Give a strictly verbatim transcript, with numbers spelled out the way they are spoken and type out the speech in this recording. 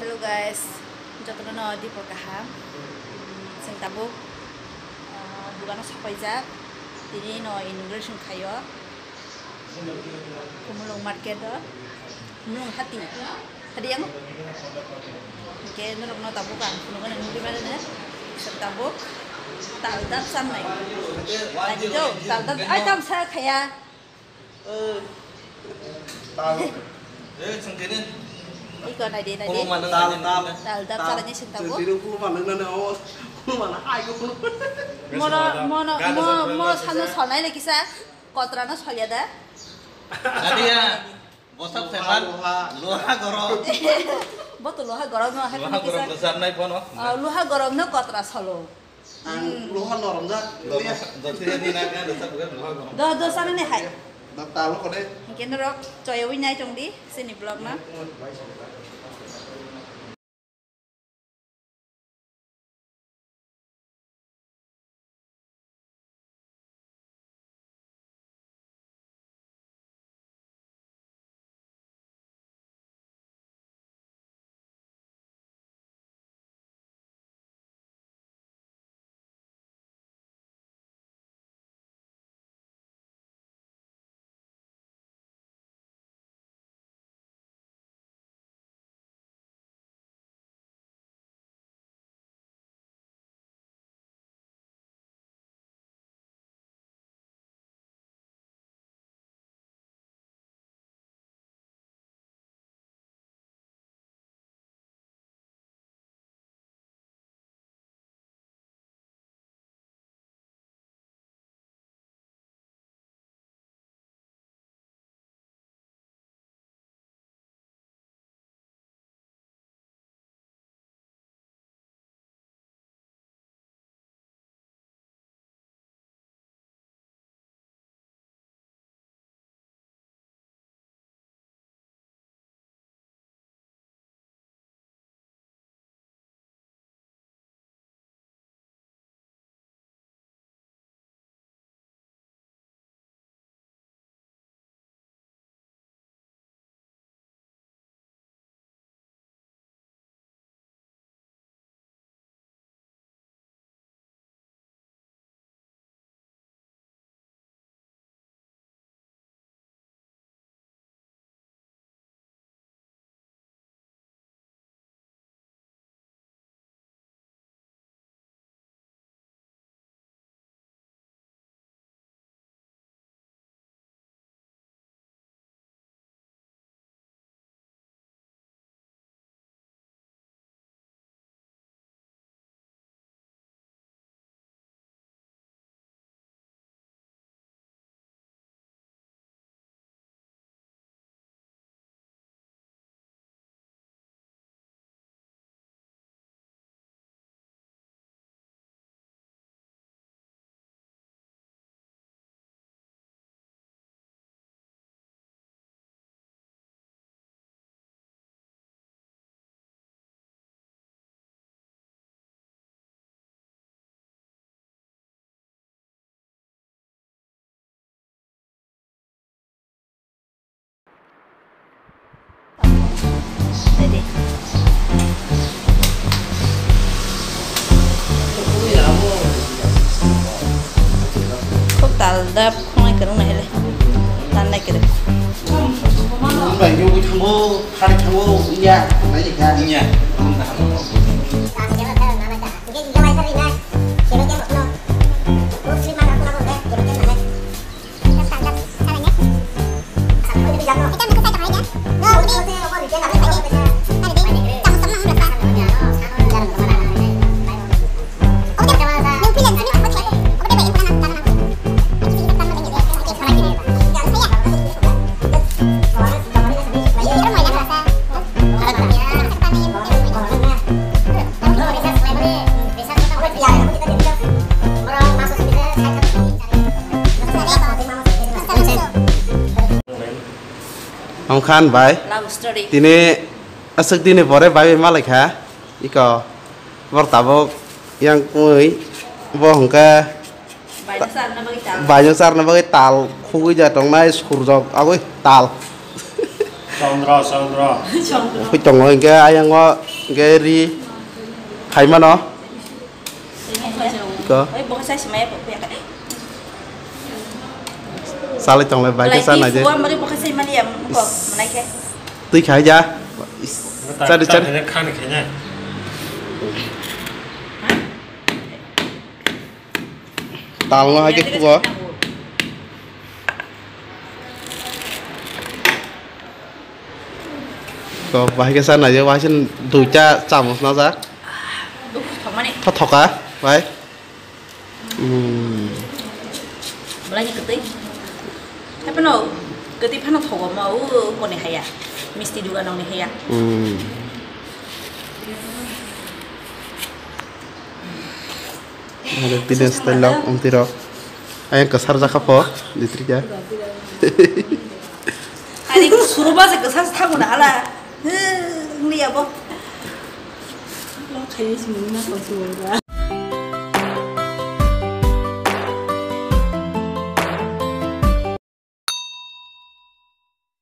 Hello guys, jotono no dipo kaham. Chwng tabuk, ah, dugano sapaijak. Tini no inauguration khaio. Kumulung market o. Kumulung hati. Hati yang? Oke, norok no tabuk ang phunukgani nugwi mano no. Chwng tabuk tal dap channai. Lagi do, tal dap. Ai, tam sa khaya. Iko nai di, nai di. Tal, tal. Tal dap chala ni sing tabuk. Mono, mono, mo, mo sano solnai le kisa. Kotra no solya da. Adiya, bosap seman, loha gorok. Bo to loha gorok no, hai loha kisa. Gorok dosar nai bono. Ah, loha gorok no kotra solo. Ang loha norom jak. Dosa, dosa ni na kan dosa bukan loha gorom. Do, dosa ni hai. Da talo kode. Hingke norok choyawi nai tong di, sini vlog na. Ready. Khok tal da khongnai kwrwng nai le. Tan nai kwrwng. Nung bai nugwi thango, khari thango, iya, nai kha. Iya. Amkhan bai. Love story. Tini aswk dini pore bai bai malaikha. Iko bor tabuk yang kungwi bo hwnkhe baino charna bagwi tal. Baino charna bagwi tal khugwi ja tongnai surjok agwi tal. Chandra, Chandra. Chandra. Khwi tongo hwnkhe ayang o Geri. Khaimano. Ko. Salai tonglai bai khe sanai je. Twi khai ja. Chari chari. Talno hai khe kugo. To bahai khe sa naijak, bahai se duita chamus najak. Uff, thokmani. Tho thoka, bai. Hmm. Belai ni kwtwi. Haphano kwtwi phano thogo ma, o koni haya. Misti dugan nongni haya. Hmm. Ada pidens tei lok ongtwi rok. Ayang kwsar jakha pho, litri kya. Ani suruba se kwsar se thago na hala. Ngi abo. Lo khayi se mungna ko suruba.